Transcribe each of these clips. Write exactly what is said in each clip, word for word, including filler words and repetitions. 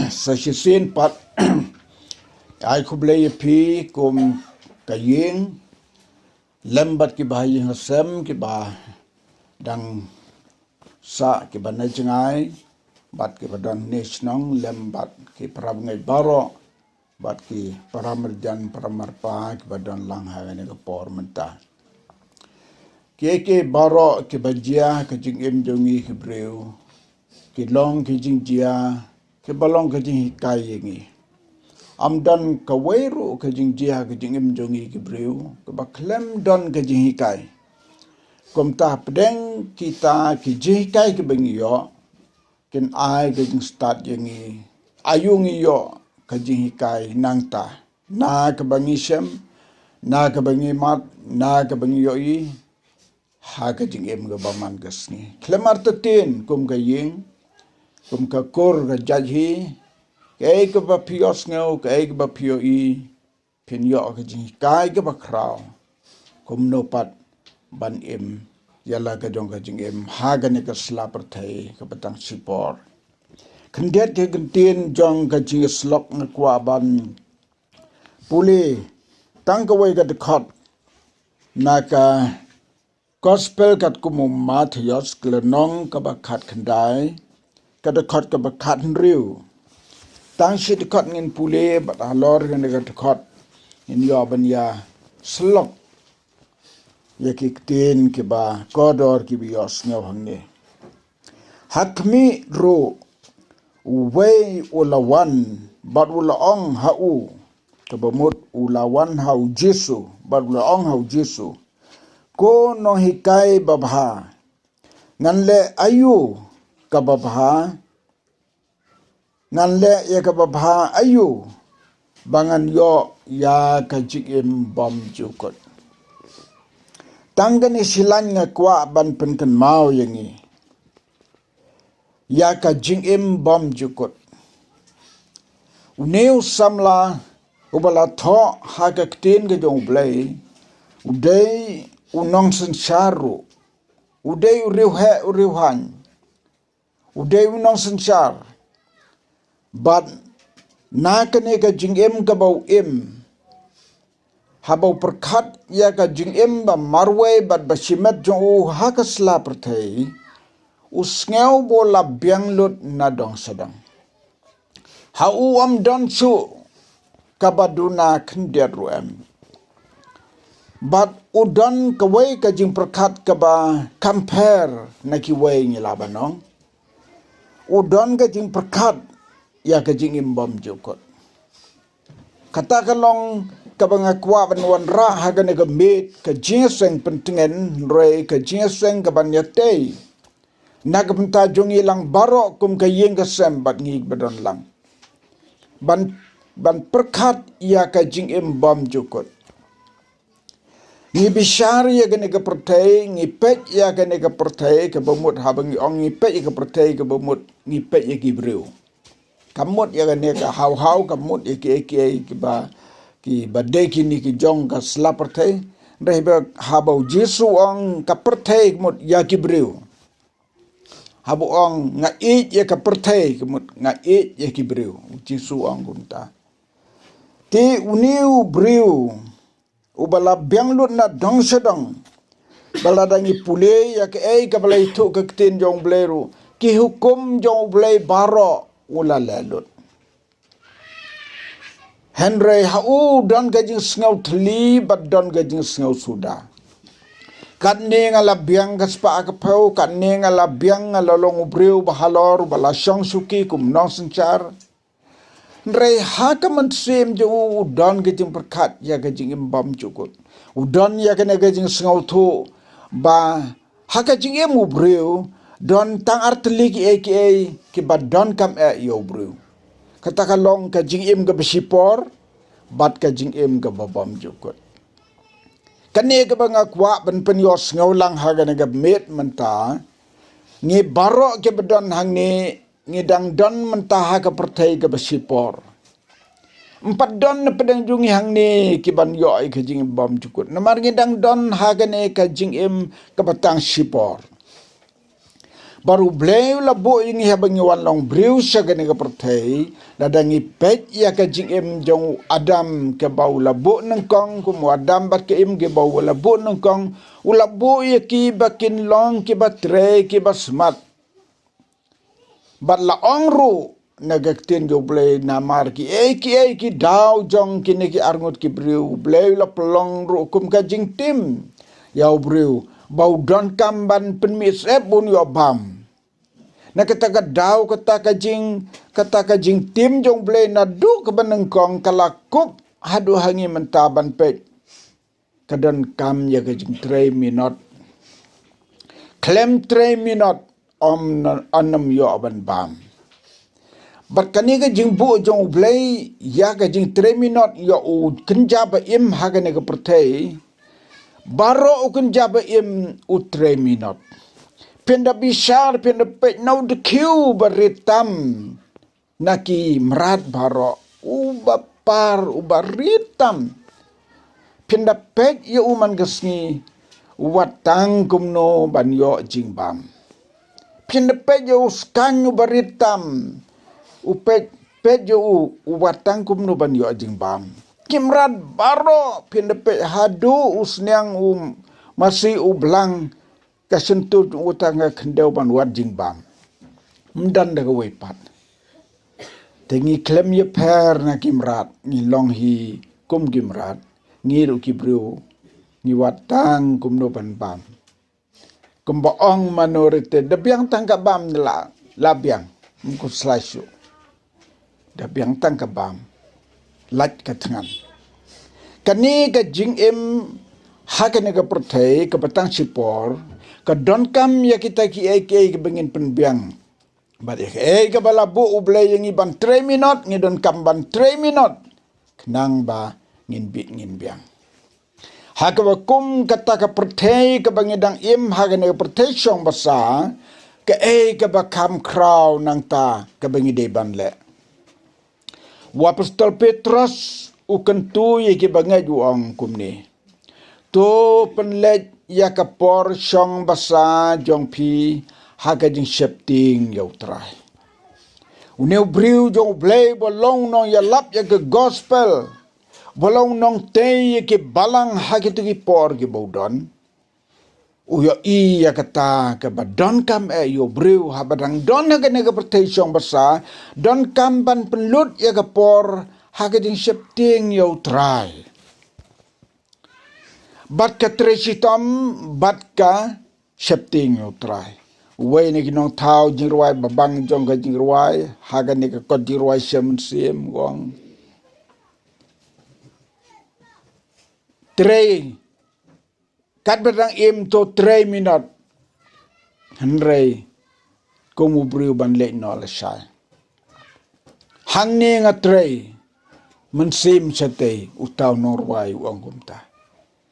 Sa shisien pat, ai khublei ïa phi kum ka ïing, lem bad ki bahaïing hasem ki ba dang sah, ki ba na jngai, bad ki ba don ne shnong, lem bad ki para bangeit baroh, bad ki para marjan, para marpa ki ba don lang ha kane ka por mynta. Ki ki baroh ki ba jia ka jingim jong ngi ki briew, ki long ki jingjia ki ba long ka jinghikai ïa ngi. Ym don kawei ruh ka jingjia ka jingim jong ngi ki briew ki ba khlem don ka jinghikai. Kumta pdeng kita ki jinghikai ki ba ngi ïoh, kin ai ka jingstad ïa ngi aïu ngi ïoh ka jinghikai nangta, na ka ba ngi shem, na ka ba ngi mad, na ka ba ngi ïohi ha ka jingim ka ba man ka sngi. Khlem artatien kum ka ïing, kum ka kur ka jait hi, kaei ka ba phi ïohsngew, kaei ka ba phi ïohi, phin ïoh ka jinghikai ka ba khraw kumno pat ban im ïa la ka jong ka jingim ha kane ka sla pyrthei ka ba tang shipor. Khyndiat ka ktien jong ka jingïasyllok nga kwah ban pule tang kawei ka dkhot na ka Gospel katkum u Mathaios, ka lynnong ka ba khatkhyndai, ka dkhot ka ba khathynriew. Tang shi dkhot ngin pule bad halor kane ka dkhot ngin ïoh ban ïasyllok ïa ki ktien ki ba kordor ki ba ïohsngew hangne. Ha khmih ruh uwei u la wan bad u la ong ha u, ka ba mut u la wan ha u Jisu, bad u la ong ha u Jisu, Ko nonghikai babha, ngan leh aïu ka babha? Ngan leh ïa ka babha aïu ba ngan ïoh ïa ka jingim bymjukut? Tang kane shi lain nga kwah ban pynkynmaw ïa ngi ïa ka jingim bymjukut. Une u samla u ba la thoh ha ka ktien ka jong U Blei, u dei u nongsynshar ruh, u dei u riewheh u riewhaiñ, u dei u nongsynshar. Bad na kane ka jingim ka ba u im, haba u pyrkhat ïa ka jingim ba marwei bad ba shimet jong u ha ka sla pyrthei, u sngew ba u la biang lut na dong sha dong. Ha u ym don shuh ka ba duna khyndiat ruh em. Bad u don kawei ka jingpyrkhat ka ba compare na kiwei ngi lah ban ong. U don ka jingpyrkhat ïa ka jingim bymjukut. Kata ka long ka ba nga kwah ban wanrah ha kane ka miet, ka jingïaseng pyntngen, hynrei ka jingïaseng ka ban ïatei na ka bynta jong ngi lang baroh kum ka ïing ka sem bad ngi ba don lang. Ban, ban pyrkhat ïa ka jingim bymjukut. Ngi bishar ïa kane ka pyrthei, ngi peit ïa kane ka pyrthei, ka ba mut haba ngi ong ngi peit ïa ka pyrthei, ka ba mut ngi peit ïa ki briew. Ka mut ïa kane ka haw haw, ka mut ïa ki, ki, ki ba, ki ba dei kine ki jong ka sla pyrthei. Hynrei ba haba u Jisu u ong ka pyrthei, ka mut ïa ki briew. Haba u ong nga ïeit ïa ka pyrthei, ka mut nga ïeit ïa ki briew. U Jisu u ong kumta. Te une u briew u ba la biang lut na dong sha dong, ba lada ngi pule ïa kaei ka ba la ïathuh ka ktien jong U Blei ruh, ki hukum jong U Blei baroh u la leh lut. Hynrei ha u don ka jingsngew thylli bad don ka jingsngew suda. Katne nga la biang ka spah ka phew, katne nga la biang, nga la long u briew ba halor, ba la shong shuki kum nongsynshar. Hynrei ha ka mynsiem jong u, u don ka jingpyrkhat ïa ka jingim bymjukut. U don ïa kane ka jingsngewthuh ba ha ka jingim u briew don tang artylli kiei kiei ki ba donkam eh ïa u briew. Kata ka long ka jingim ka ba shipor bad ka jingim ka ba bymjukut. Kane ka ba nga kwah ban pynïohsngew lang ha kane ka miet mynta. Ngi baroh ki ba don hangne ngi dang don mynta ha ka pyrthei ka ba shipor. Ym pat don na pdeng jong ngi hangne ki ban ïoh ïa ka jingim bymjukut. Namar ngi dang don ha kane ka jingim ka ba tang shipor. Baroh U Blei u la buh ïa ngi haba ngi wan long briew sha kane ka pyrthei, lada ngi peit ïa ka jingim jong u Adam kaba u la buh nyngkong, kum u Adam bad ka Im kiba u la buh nyngkong, u la buh ïa ki ba kin long kiba trei kiba smat. Bad la ong ruh na ka ktien jong U Blei, namar kiei kiei ki daw jong kine ki arngut ki briew, U Blei u la pynlong ruh kum ka jingtim ïa u briew ba u donkam ban pynmih syep ban ïoh bam. Na kata ka daw, kata ka jing, kata ka jingtim jong U Blei naduh kaba nyngkong ka la kup haduh ha ngi mynta ban peit. Ka donkam ïa ka jingtrei minot. Khlem trei minot, ym, ym ïoh ban bam. Bad kane ka jingbuh jong U Blei ïa ka jingtrei minot ïa u kynja ba im ha kane ka pyrthei, baroh u kynja ba im u trei minot. Phin da bishar, phin da peit na u dkhiew ba rit tam na ki mrad baroh, uba par, uba rit tam. Phin da peit ïa u man ka sngi, u wad tang kumno ban ïoh jingbam. Phin da peit ïa u skaiñ uba rit tam, u peit, peit ïa u, u wad tang kumno ban ïoh jingbam. Ki mrad baroh, phin da peit haduh u sniang, u masi, u blang, ka shyntur jong uta, nga khyndew ban wad jingbam. Ym don da kawei pat. Te ngi khlem ïapher na ki mrad, ngi long hi kum ki mrad. Ngi ruh ki briew, ngi wad tang kumno ban bam. Kumba ong mano rite, da biang tang ka bam, la, la biang. Ym khuslai shuh. Da biang tang ka bam, lait ka thngan. Kane ka jingim ha kane ka pyrthei kaba tang shipor, ka donkam ïa kita kiei kiei kaba ngin pynbiang. Bad ïa kaei kaba la buh U Blei ïa ngi ban trei minot, ngi donkam ban trei minot, khnang ba ngin bit ngin biang. Ha kaba kum kata ka pyrthei kaba ngi dang im ha kane ka pyrthei shong basa, kaei kaba kham khraw nangta kaba ngi dei ban leh? U Apostol Petros u kyntu ïa kiba ngeit, u ong kumne: To pynleit ïa ka por shong basa jong phi ha ka jingsheptieng ïa U Trai. Une u briew jong U Blei ba long nongïalap ïa ka gospel, ba long nongtei ïa ki balang ha kito ki por kiba u don, u ïohi ïa kata kaba donkam eh ïa u briew haba dang don ha kane ka pyrthei shong basa, donkam ban pynlut ïa ka por ha ka jingsheptieng ïa U Trai. Bad ka trei shitom, bad ka sheptieng ïa U Trai. Uwei na ki nongthaw jingrwai babang jong ka jingrwai ha kane ka kot jingrwai Shem Mynsiem u ong: Trei katba dang im, to trei minot. Hynrei kum u briew ban leit noh lashai. Hangne nga trei mynsiem shatei, uta u nongrwai u ong kumta.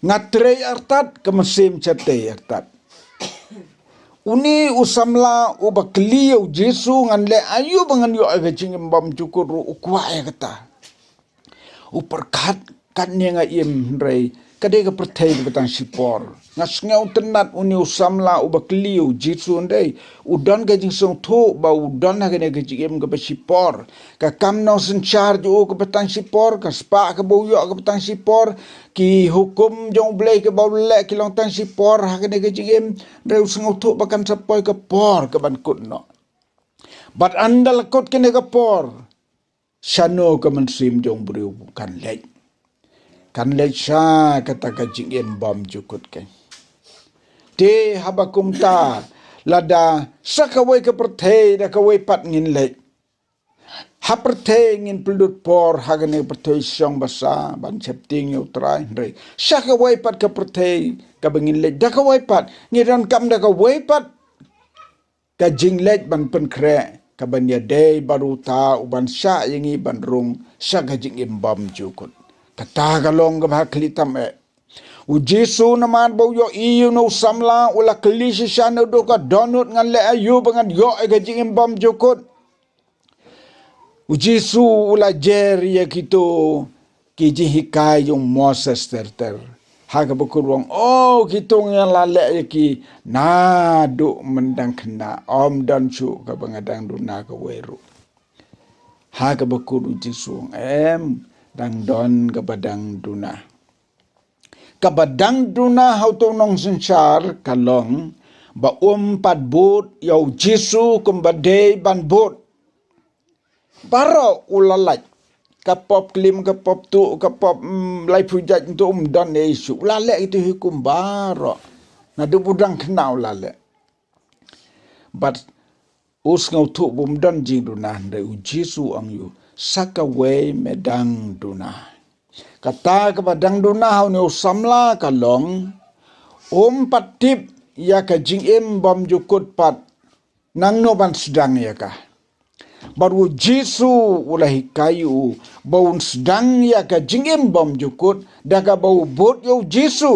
Nga trei artat, ka mynsiem shatei artat. Une u samla uba kylli ïa U Jisu, ngan leh aïu ba ngan ïoh ïa ka jingim bymjukut ruh, u kwah ïa kata. U pyrkhat, katne nga im, hynrei ka dei ka pyrthei kaba tang shipor. Nga sngewtynnat une u samla uba kylli ïa U Jisu, hynrei u don ka jingsngewthuh ba u don ha kane ka jingim kaba shipor. Ka kam nongsynshar jong u kaba tang shipor, ka spah kaba u ïoh kaba tang shipor, ki hukum jong U Blei kaba u leh ki long tang shipor ha kane ka jingim. Hynrei u sngewthuh ba kan sa poi ka por kaban kut noh. Bad ynda la kut kane ka por, shano ka mynsiem jong u briew kan leit? Kan leit sha kata ka jingim bymjukut kein. Te haba kumta, lada sha kawei ka pyrthei da kawei pat ngin leit. Ha pyrthei ngin pynlut por ha kane ka pyrthei shong basa ban sheptieng ïa U Trai, hynrei sha kawei pat ka pyrthei kaba ngin leit, da kawei pat, ngi donkam da kawei pat ka jingleit ban pynkhreh kaban ïadei bad uta uban shah ïa ngi ban rung sha ka jingim bymjukut. Kata ka long kaba ha khlieh tam eh. U Jisu namar ba u ïohi ïa une u samla, u la kylli shisha naduh ka dohnud, ngan leh aïu ba ngan ïoh ïa ka jingim bymjukut? U Jisu u la jer ïa kito ki jinghikai jong u Moses ter ter. Ha kaba kut u ong, oh, kito nga la leh ïa ki naduh mynta khynnah, ym don shuh kaba nga dang duna kawei ruh. Ha kaba kut u Jisu u ong, em, dang don kaba dang duna. Kaba dang duna ha uto u nongsynshar ka long ba um pat bud ïa u Jisu kumba dei ban bud. Baroh u la lait. Ka pop klim, ka pop tuh, ka pop, mm, laiphew jait, to um don ïa u Jisu. U la leh kito hi kum baroh. Naduh ba u dang khynnah u la leh. Bad u sngewthuh ba um don jingduna, hynrei u Jisu u ong ïa u, sa kawei me dang duna. Kata kaba dang duna ha une u samla ka long, um pat tip ïa ka jingim bymjukut pat nangno ban sdang ïa ka. Bad u Jisu u la hikai ïa u ba un sdang ïa ka jingim bymjukut da kaba u bud ïa u Jisu.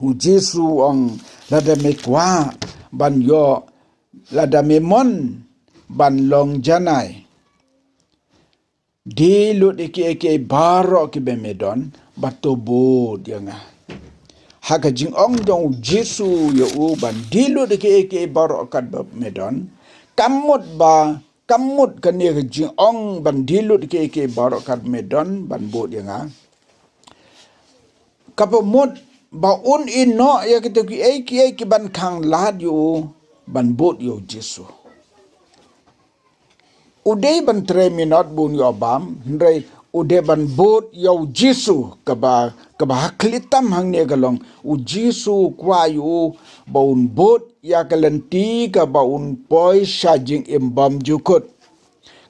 U Jisu u ong, lada me kwah ban ïoh, lada me mon ban long janai, die lut ïa kiei kiei baroh kiba me don bad to bud ïa nga. Ha ka jingong jong u Jisu ïa u ban die lut ïa kiei kiei baroh katba me don, kam mut ba, kam mut kane ka jingong ban die lut ïa kiei kiei baroh katba me don ban bud ïa nga, kaba mut ba un ïehnoh ïa kito kiei kiei kiban khanglad ïa u ban bud ïa u Jisu. U dei ban trei minot ba un ïoh bam, hynrei u dei ban bud ïa u Jisu. Kaba, kaba ha khlieh tam hangne ka long, u Jisu u kwah ïa u ba un bud ïa ka lynti kaba un poi sha jingim bymjukut.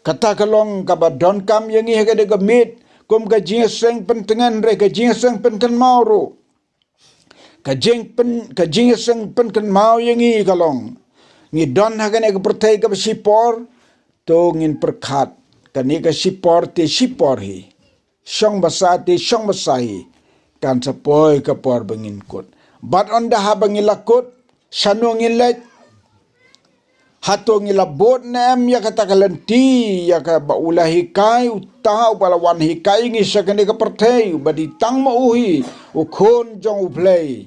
Kata ka long kaba donkam ïa ngi ha kane ka miet, kum ka jingïaseng pyntngen hynrei ka jingïaseng pynkynmaw ruh. Ka jingpyn, ka jingïaseng pynkynmaw ïa ngi ka long, ngi don ha kane ka pyrthei kaba shipor, to ngin pyrkhat, kane ka shipor te shipor hi, shong basa te shong basa hi, kan sa poi ka por ba ngin kut. Bad ynda haba ngi la kut, shano ngin leit? Hato ngi la bud ne em ïa kata ka lynti, ïa kaba u la hikai uta uba la wan hikai ngi sha kane ka pyrthei, uba dei tang ma u hi u Khun jong U Blei,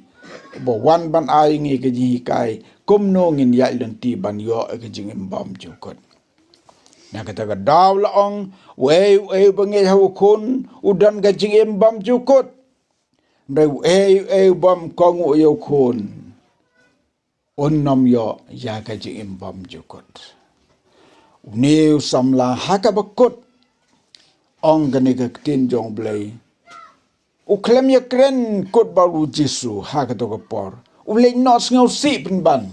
uba wan ban ai ngi ka jinghikai kumno ngin ïaid lynti ban ïoh ïa ka jingim bymjukut. Na kata ka daw la ong, uei uei uba ngeit ha u Khun u don ka jingim bymjukut. Hynrei uei uei uba ym kohnguh ïa u Khun un ym ïoh ïa ka jingim bymjukut. Une u samla ha kaba kut, ong kane ka ktien jong U Blei, u khlem ïakren kut bad u Jisu ha kato ka por. U leit noh sngewsih pynban.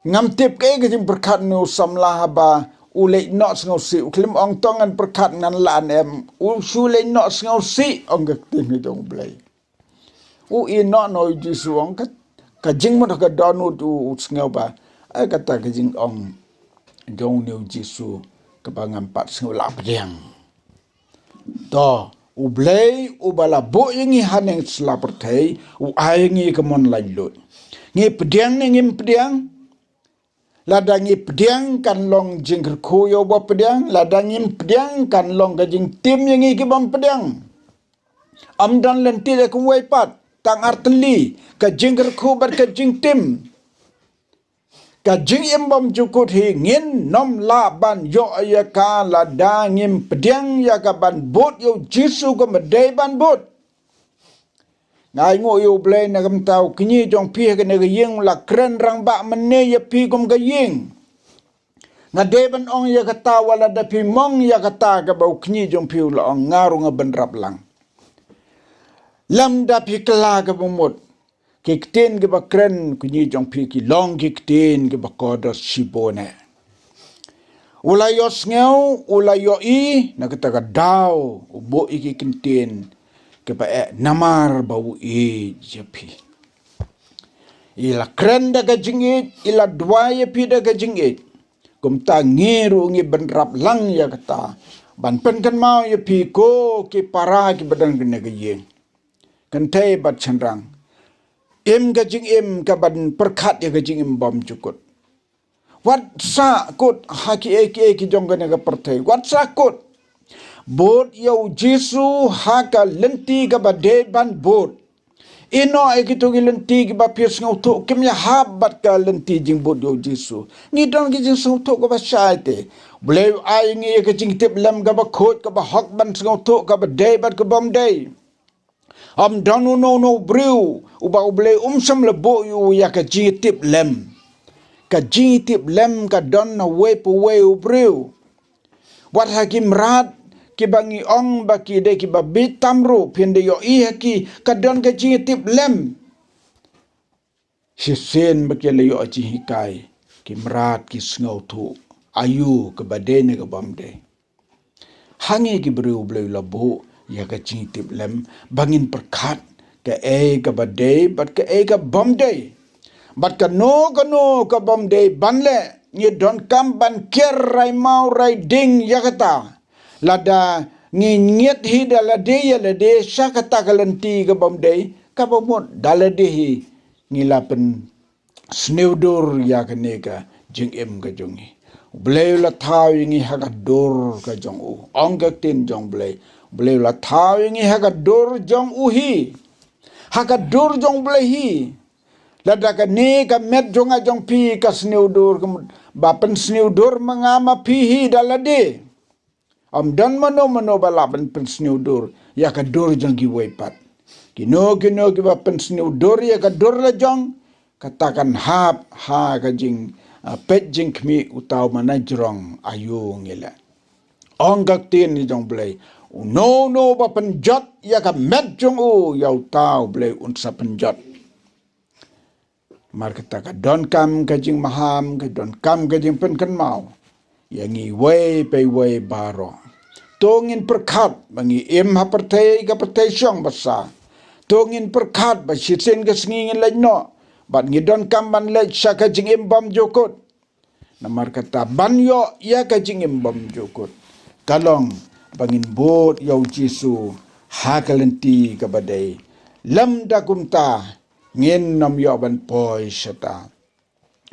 Ngam tip kaei ka jingpyrkhat une u samla haba u leit noh sngewsih, u khlem ong to ngan pyrkhat ngan lah ne em. U shu leit noh sngewsih, ong ka ktien ka jong U Blei. U ïehnoh noh ïa u Jisu, ong ka, ka jingmut ha ka dohnud u, u sngew ba, eh, kata ka jingong jong une u Jisu kaba ngam pat sngew lah pdiang. To, U Blei uba la buh ïa ngi haneng sla pyrthei, u ai ïa ngi ka mon laitluid. Ngi pdiang ne ngim pdiang? Lada ngi pdiang kan long jingkyrkhu ïa uba pdiang, lada ngim pdiang kan long ka jingtim ïa ngi ki bym pdiang. Ym don lynti de kumwei pat, tang artylli, ka jingkyrkhu bad ka jingtim. Ka jingim bymjukut hi ngin nym lah ban ïoh ïa ka lada ngim pdiang ïa ka ban bud ïa u Jisu kumba dei ban bud. Nga ainguh ïa U Blei na ka bynta u kñi jong phi ha kane ka ïing, u la kren rangbah mynne ïa phi kum ka ïing. Nga dei ban ong ïa kata wat lada phi mong ïa kata kaba u kñi jong phi u la ong, nga ruh nga bynrap lang. Lymda phi kylla kaba mut, ki ktien kiba kren u kñi jong phi ki long ki ktien kiba kordor shibun eh. U la ïohsngew, u la ïohi, na kata ka daw u buh ïa ki ktien kiba eh namar ba u ïeit ïa phi. I la kren da ka jingïeit, i la duwai ïa phi da ka jingïeit. Kumta ngi ruh ngi bynrap lang ïa kata ban pynkynmaw ïa phi ko ki para kiba don kane ka ïing. Kynthei bad shynrang, im ka jingim kaban pyrkhat ïa ka jingim bymjukut. Wat sah kut ha kiei kiei ki jong kane ka pyrthei. Wat sah kut. Bud ïa u Jisu ha ka lynti kaba dei ban bud. Ïehnoh ïa kito ki lynti kiba phi sngewthuh kim ïahap bad ka lynti jingbud ïa u Jisu. Ngi don ki jingsngewthuh kaba shai te. Blei u ai ngi ïa ka jingtip lem kaba khuid kaba hok ban sngewthuh kaba dei bad ka bym dei. Ym don uno uno u briew uba U Blei um shym la buh ïa u ïa ka jingtip lem. Ka jingtip lem ka don na uwei pa uwei u briew. Wat ha ki mrad kiba ngi ong ba ki dei kiba bitam ruh, phin da ïohi ha ki ka don ka jingtip lem. Shisien ba ki la ïoh jinghikai, ki mrad ki sngewthuh aïu kaba dei ne ka bym dei. Ha ngi ki briew Blei u la buh ïa ka jingtip lem ba ngin pyrkhat kaei kaba dei bad kaei ka bym dei. Bad kano kano ka bym dei ban leh, ngi donkam ban kiar rai maw rai ding ïa kata. Lada ngi ngiat hi da lade ïa lade sha kata ka lynti ka bym dei, kaba mut da lade hi ngi la pynsniewdur ïa kane ka jingim ka jong ngi. U Blei u la thaw ïa ngi ha ka dur ka jong u. Ong ka ktien jong Blei, U Blei u la thaw ïa ngi ha ka dur jong u hi. Ha ka dur jong Blei hi. Lada kane ka met jong nga jong phi ka sniewdur, ka mut ba pynsniewdur ma nga ma phi hi da lade. Ym don mano mano ba lah ban pynsniewdur ïa ka dur jong kiwei pat. Kino kino kiba pynsniewdur ïa ka dur la jong, kata kan hap ha ka jing, ah, peit jingkhmih uta u manajrong aïu ngi leh. Ong ka ktien jong Blei, uno uno ba pynjot ïa ka met jong u, ïa uta U Blei un sa pynjot. Namar kata ka donkam ka jingmaham, ka donkam ka jingpynkynmaw ïa ngi iwei pa iwei baroh. To ngin pyrkhat ba ngi im ha pyrthei, ka pyrthei shong basa. To ngin pyrkhat ba shisien ka sngi ngin leit noh, bad ngi donkam ban leit sha ka jingim bymjukut. Namar kata ban ïoh ïa ka jingim bymjukut, ka long ba ngin bud ïa u Jisu ha ka lynti kaba dei. Lymda kumta, ngin ym ïoh ban poi shata.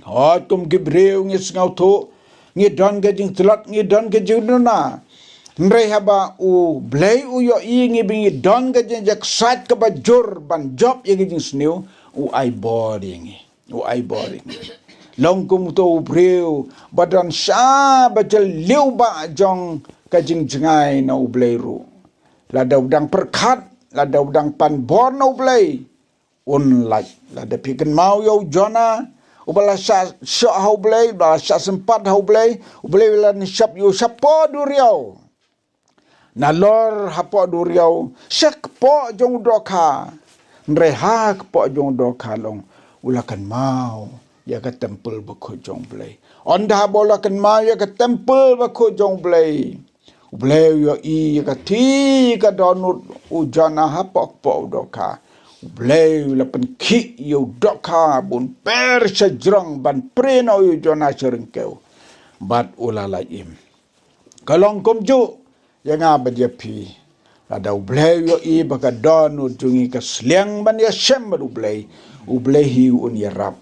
Hooid, kum ki briew ngi sngewthuh, ngi don ka jingtlot, ngi don ka jingduna. Hynrei haba U Blei u ïohi ngi ba ngi don ka jingjakhlia kaba jur ban jop ïa ka jingsniew, u ai bor ïa ngi. U ai bor ïa ngi. Long kum uto u briew ba don sha ba jylliew ba jong ka jingjngai na U Blei ruh. Lada u dang pyrkhat, lada u dang pan bor na U Blei, un lait. Lada phi kynmaw ïa u Jona, uba la shah shoh ha U Blei, uba la shah sympat ha U Blei, U Blei u la nyngkong ïa u shapoh duriaw. Nalor hapoh duriaw, sha kpoh jong u dohkha. Hynrei ha kpoh jong u dohkha long, u la kynmaw ïa ka templ bakhuid jong U Blei. Ynda haba u la kynmaw ïa ka templ bakhuid jong U Blei, U Blei u ïohi ïa ka thik ka dohnud u Jona hapoh kpoh u dohkha. U Blei u la pynkhih ïa u dohkha bun per sha jrong ban prie noh ïa u Jona sha ryngkew. Bad u la lait im. Ka long kumjuh ïa nga bad ïa phi. Lada U Blei u ïohi ba ka dohnud jong ngi ka sliang ban ïashem bad U Blei, U Blei hi un ïarap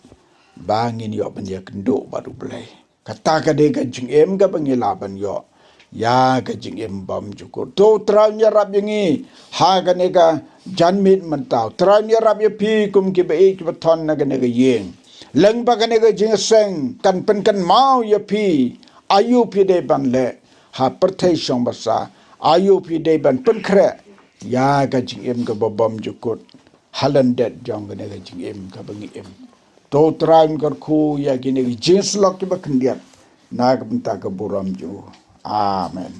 ba ngin ïoh ban ïakynduh bad U Blei. Kata ka dei ka jingim kaba ngi lah ban ïoh ïa ka jingim bymjukut. To U Trai un ïarap ïa ngi ha kane ka janmiet mynta. U Trai un ïarap ïa phi kum kiba ïeit kiba thon na kane ka ïing. Lyngba kane ka jingïaseng kan pynkynmaw ïa phi aïu phi dei ban leh ha pyrthei shong basa, aïu phi dei ban pynkhreh ïa ka jingim kaba bymjukut ha lyndet jong kane ka jingim kaba ngi im. To U Trai un kyrkhu ïa kine ki jingsyllok kiba khyndiat na ka bynta ka burom jong u. Amen.